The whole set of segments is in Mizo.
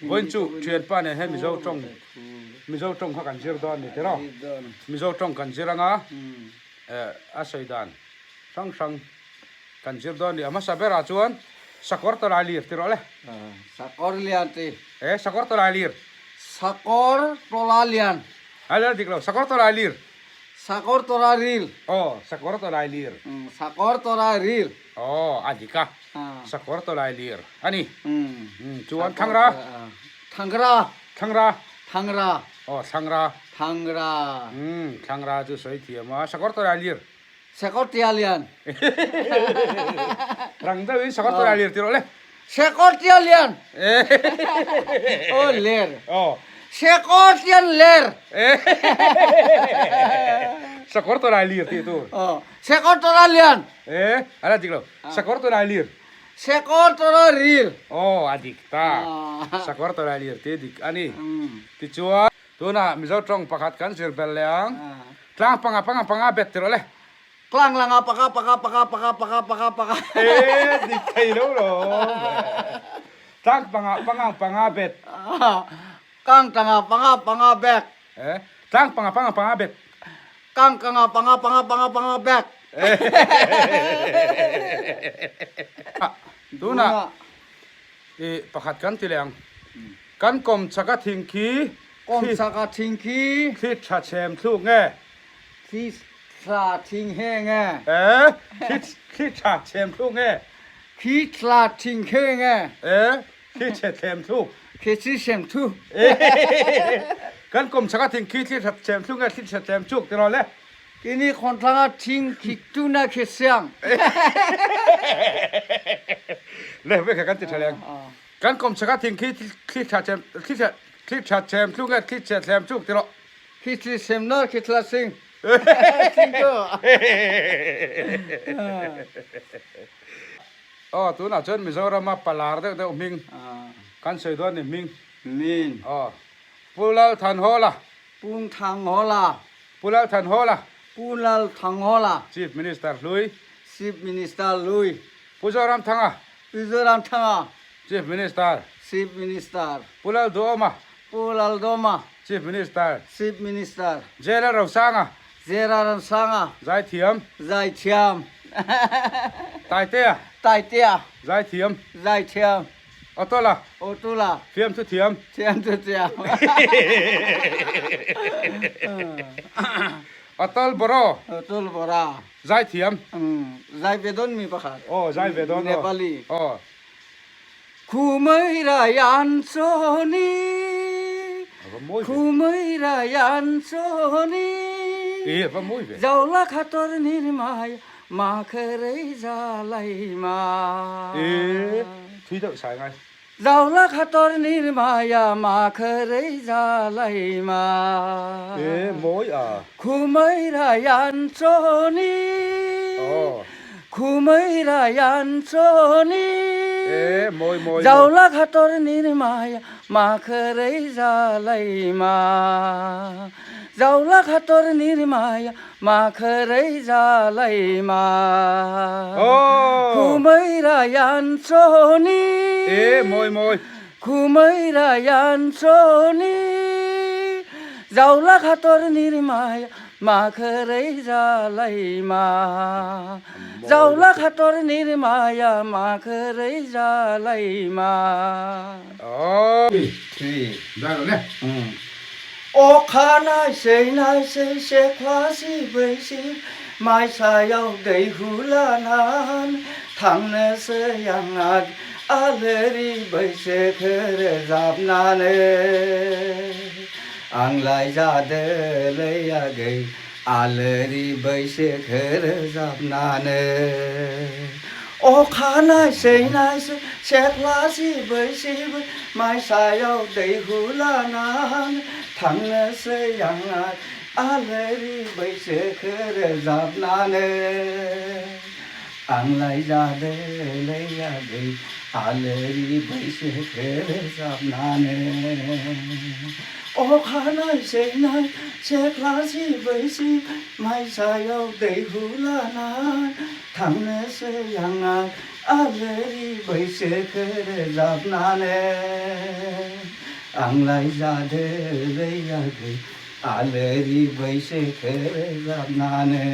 Vawiin chu thianpa nen hian Mizo tawng Mizo tawng kha kan zir dawn a ni tiraw? Mizo tawng kan zir anga a sawi dan hrang hrang kan zir dawn a ni. A hmasa berah chuan sakawr tawlai lir ti rawh le. Sakawr lian ti. E sakawr tawlai lir. Sakawr tawla lian. A la dik lo sakawr tawlai lir. Sakawr tawla ril. Aw sakawr tawlai lir. Sakawr tawlai ril. Aw a dik a. Sakawr tawlai lir a ni. Chuan Thangra. Thangra. Thangra. Thangra. Aw Thangra. Thangra. Thangra chu sawi thiam a. Sakawr tawlai lir. Sakawr tia lian. Rang deuhin sakawr tawlai lir ti rawh le. Sakawr tia lian. Aw ler. Aw. Sakawr tian ler. Sakawr tawlai lir tih tur. Aw. Sakawr tawlai lian. E, a la dik lo. Sakawr tawlai lir. Sakawr tawlai ril. Aw, a dik ta. Sakawr tawlai lir tih dik a ni. Tichuan, tunah Mizo tawng pakhat kan zir belh leh ang. Tlang panga panga panga bet ti rawh le. Tlang langa panga panga panga panga panga panga panga. E dik thei lo lo. Tlang panga panga panga bet. Kang tanga panga panga bek. E tlang panga panga panga bet. Kang kanga panga panga panga panga bek. Tunah i pakhat kan ti leh ang. Kan kawm chaka thing khi. Kawm chaka thing khi. Thli tha chhem thluk nge? Thli tha thing he nge? E, thli thli tha chhem thluk nge? Thli tha thing he nge? E, thli chhe thlem thluk. Thli chhe thlem thluk. Kan kawm chaka thing khi thli tha chhem thluk nge thli chhe thlem thluk ti rawh le. Kini khawnthlanga thing khi tuna khi siang. Le ve kha kan ti tha leng. Kan kawm chaka thing khi thli tha chem thli tha thli tha chem thluk nge thli chhe thlem thluk ti rawh. Khi thli sem nor khi thla sing. Sing tu. Aw tunah chuan Mizorama palar deuh deuh hming kan sawi dawn ni hming. Min. Aw Pu Lal Thanhawla. Pu Thanghawla. Pu Lal Thanhawla. Pu Lal Thanghawla. Chief Minister hlui. Chief Minister hlui. Pu Zoramthanga. Pu Zoramthanga. Chief Minister. Chief Minister. Pu Lalduhoma. Pu Laldoma. Chief Minister. Chief Minister. J Lalrosanga. J Lalrosanga. Zaithiam. Zaithiam. Taitea. Taitea. Zaithiam. Zaithiam. Awtawla. Awtawla. Fiamthu thiam. Fiamthu thiam. Awtawl Boro. Awtawl Bora. Zaithiam. Zai ve dawn mi pakhat. Aw, zai ve dawn aw. Nepali. Aw. Khumai-rayan chawni, A va mawi ve. Khumai-rayan chawni, E, a va mawi ve. Zaula khator nirmaya makharei zalai ma. E, thui deuh sai ngai. Zaula khator nirmaya makharei zalai ma. E, mawi a. Khumai-rayan chawni, Aw. Khumai-rayan chawni, E, mawi mawi mawi. Zaula khator nirmaya makharei zalai ma. Zaula khator nirmaya makharei zalai ma. Aw. Khumai-rayan chawni, E, mawi mawi. Khumai-rayan chawni, Zaula khator nirmaya makharei zalai ma. Zaula khator nirmaya makharei zalai ma. Aw. Three. Zai rawh le. Awkha naisei naisei sekhla sibei sib maisayaw दैहु लानान थांनोसै आं आलोरि बैसोखो रोजाबनानै आंलाय जादोलै आगै आलोरि बैसोखो रोजाबनानै अखा नायसै नायसै सेख्ला सिबै सिबै माइसायाव दैहु लानानै थांनोसै आं आलोरि बैसोखो रोजाबनानै आंलाय जादोलै आगै आलोरि बैसोखो रोजाबनानै अखा नायसै नाय सेख्ला सिबै सिबै माइसायाव दैहु लानानै थांनोसै आं आलोरि बैसोखो रोजाबनानै। Ang lai za de lei a de a le ri bai se khe zap na ne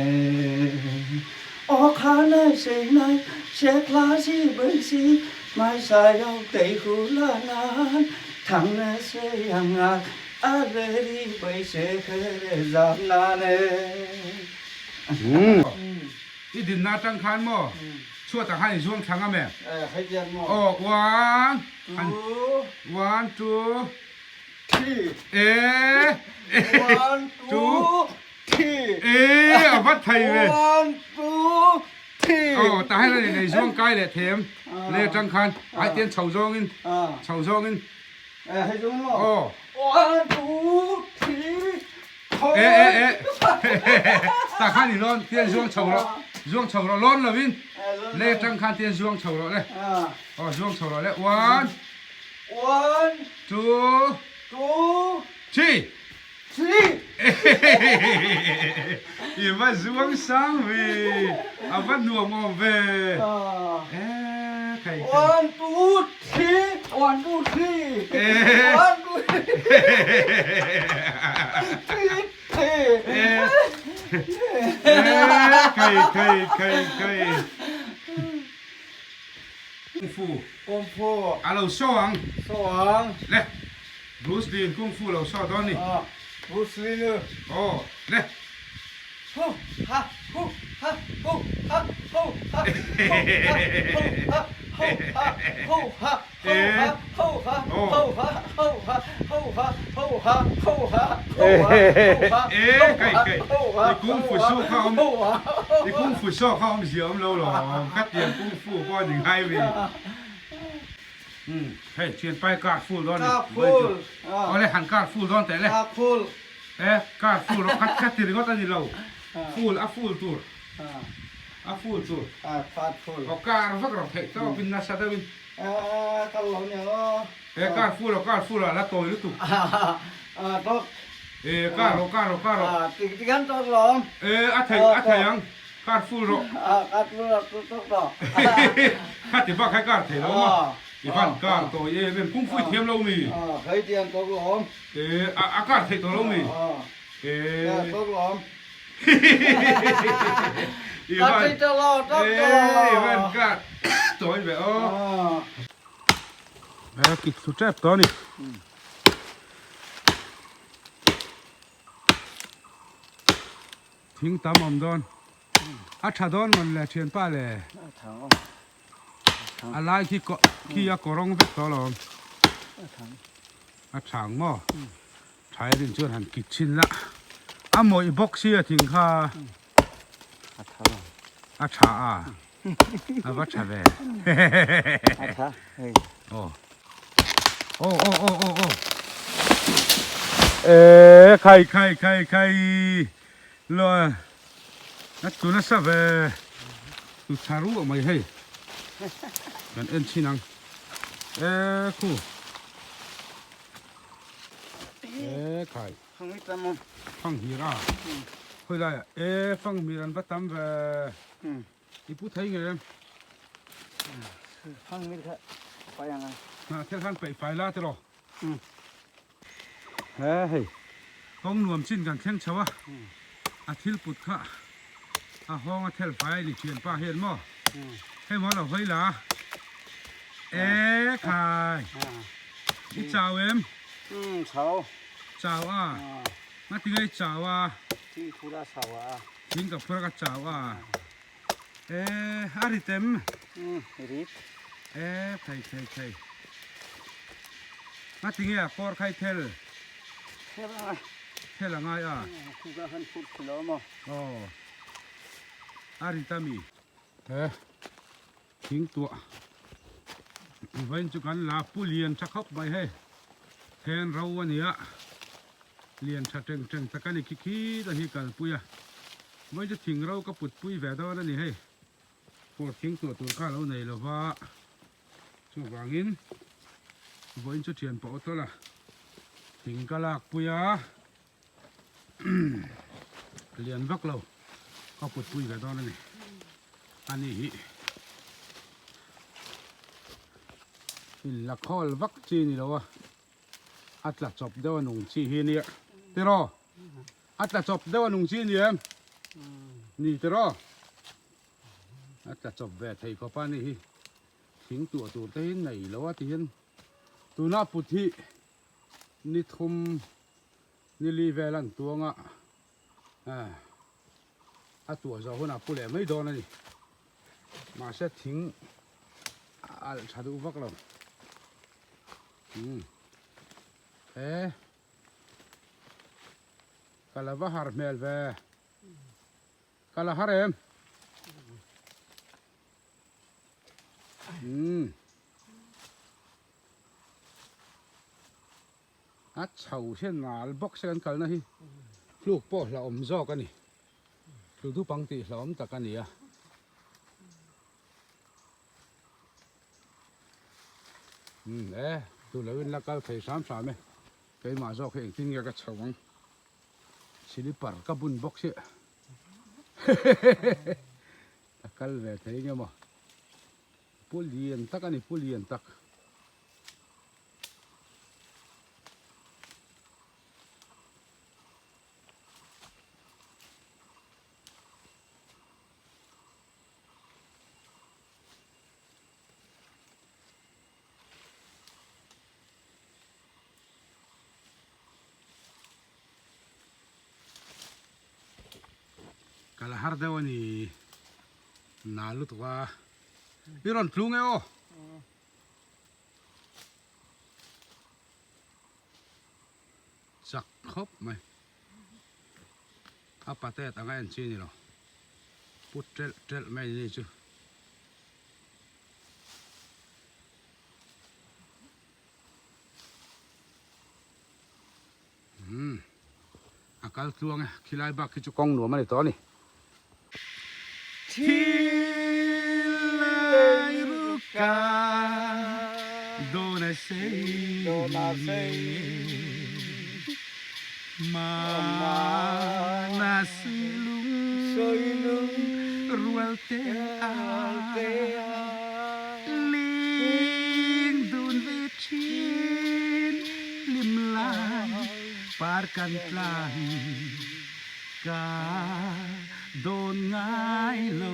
O kha nai se nai se kla si bai si mai sa yau tei hu la nan thang ne se yang a a le ri bai se khe zap na ne. I dinna atang khan maw chhuatah khan i zuang thlang a me? Aw one one two three e one two three e a va thei ve one two three aw tah hian a ni nei zuang kai leh them le atang khan ai tian chho zawngin chho zawngin hei zawng maw aw one two three E e e tah khan i lawn tian zuang chho rawh zuang chho rawh lawn lovin le atang khan tian zuang chho rawh le aw zuang chho rawh le one one two two three three i va zuang sang ve a va nuam awm ve e khai one two three one two three one two three three khai khai khai khai kung fu kung fu a lo show ang show ang le Bruce Lee in kung fu lo show dawn ni Bruce Lee nu aw le hu ha hu ha hu ha hu ha hu ha hu ha hu ha hu ha hu ha hu ha hu ha hu ha hu ha hu ha hu ha hu ha hu ha E kai kai i kung fu show kha awm i kung fu show kha awm zia awm lo lo ka tiang kung fu pawh a ni ngai ve umm hei thian pai kar full dawn ni awle han kar full dawn teh le e kar full rawh khat khat ti ringawt a ni lo full a full tur a full tur aw kar vak rawh theih tawp in nasa deuh in e kar full aw kar full a la tawi lutuk e kar rawh kar rawh kar rawh e a theih a theih ang kar full rawh khati bak hai kar thei lo maw i van kar tawi em em kung fu i thiam lo mi e a kar theih tawh lo mi e i van e i van kar tawi ve aw e kik thlu tep tawh a ni. Thing tam awm dawn. A tha dawn mawn le thianpa le. A lai khi khi a kawrawng vek tawh alawm. A thang maw? Tha erin chuan han kit chhin la. A mawih bawk sia thing kha. A tha a. A va tha ve. A tha. Hei. Aw. Aw aw aw aw aw. E khai khai khai khai. Lo a tu nasa ve. Tu tha ruah mai hei. Kan en chin ang. E khu. E khai. Fang hir a. Khoi lai ah e fang hmir an va tam ve. I pu thei nge. Fang hmir kha pai ang ai. Hnah thel khan peih fai la tiraw. He hei. Kawng nuam chin kan thleng chho a. A thil put kha a hawng a thel fai a ni thianpa hian maw. Hei maw lo hawi la. E khai. I chau em? Chau. Chau a. Nga tinge i chau a? Thing phur a chau a. Thing ka phur a ka chau a. E a rit em? Rit. E thei thei thei. Nga tinge a kawr kha i thel? Thel a ngai. Thel a ngai a. Khu ka han phur thil a awm a. Aw. A rit a mi? E thing tuah vain chu kan la pu lian tha khawp mai hei then ro a ni a lian tha teng teng tak a ni khi khi ta hi kalpui a vain chu thing ro ka put pui ve dawn a ni hei fur thing tuah tur kha a lo nei lo va chuvangin vawiin chu thian pawh tawlh a thing ka lak pui a. lian vak lo ka kut pui ve dawn a ni a ni hi in la khawl vak chi ni lo a. A tla chawp deuh a nung chi hi nia tiraw? A tla chawp deuh a nung chi ni em? Ni tiraw? A tla chawp ve thei khawp a ni hi. Thing tuah tur te hi nei lo a ti hian tuna put hi ni thum ni li vel an tuang a, a tuah zawh hunah pu leh mai dawn a ni. Mahse thing a alh tha duh vak lo. Umm he ka la va har hmel ve. Ka la har em? Umm. A chho hian nal bawk se kan kalna hi tluk pawh hlauhawm zawk a ni. Tlu dupang tih hlauhawm tak a ni a. Umm e, tu lo in la kal thei hram hram e. Keimah zawk hi engtin nge ka chho ang. Silipar ka bun bawk si. Ka kal ve thei nge maw. Pu lian tak a ni, pu lian tak. Ka la har deuh a ni na lutuk a i rawn tlung e aw chak khawp mai a patet anga en chi a ni lo put telh telh mai a ni chu. Umm a kal tluang e khilai bak khi chu kawng nuam a ni tawh a ni. Thil lei ruka dawn a sei Mana suilung rual te a Ling dun ve thin hlim lai par kan tlan ka dawn ngai lo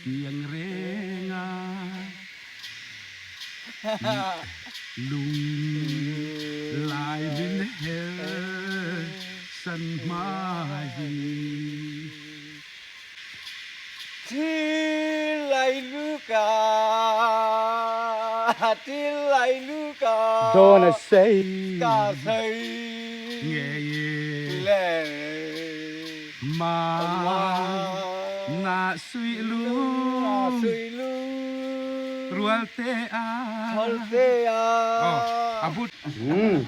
tiang reng a lung lai min her san hma hi. Dawn a sei ngei e Mana suih lu rual te a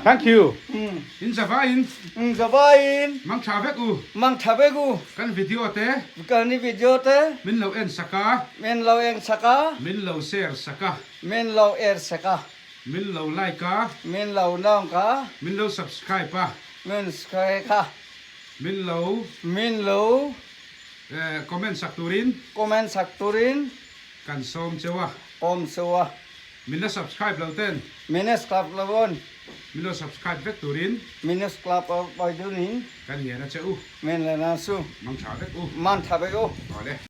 Thank you In zavaiin Mang tha vek u. Mang tha vek u. Kan video te. Kan video te. Min lo en sak a. Min lo en sak a. Min lo share sak a. Min lo er sak a. Min lo like a. Min lo like a. Min lo subscribe a. Min subscribe a. Min lo. Min lo. Comment sak turin. Comment sak turin. Kan sawm cheu a. Kawm cheu a. Min la subscribe lo ten. Min la subscribe lo ten. Min lo subscribe vek turin. Min lo subscribe vek turin. Kan ngen a che u. Min la na su. Mang tha vek u. Mang tha vek u. Awle.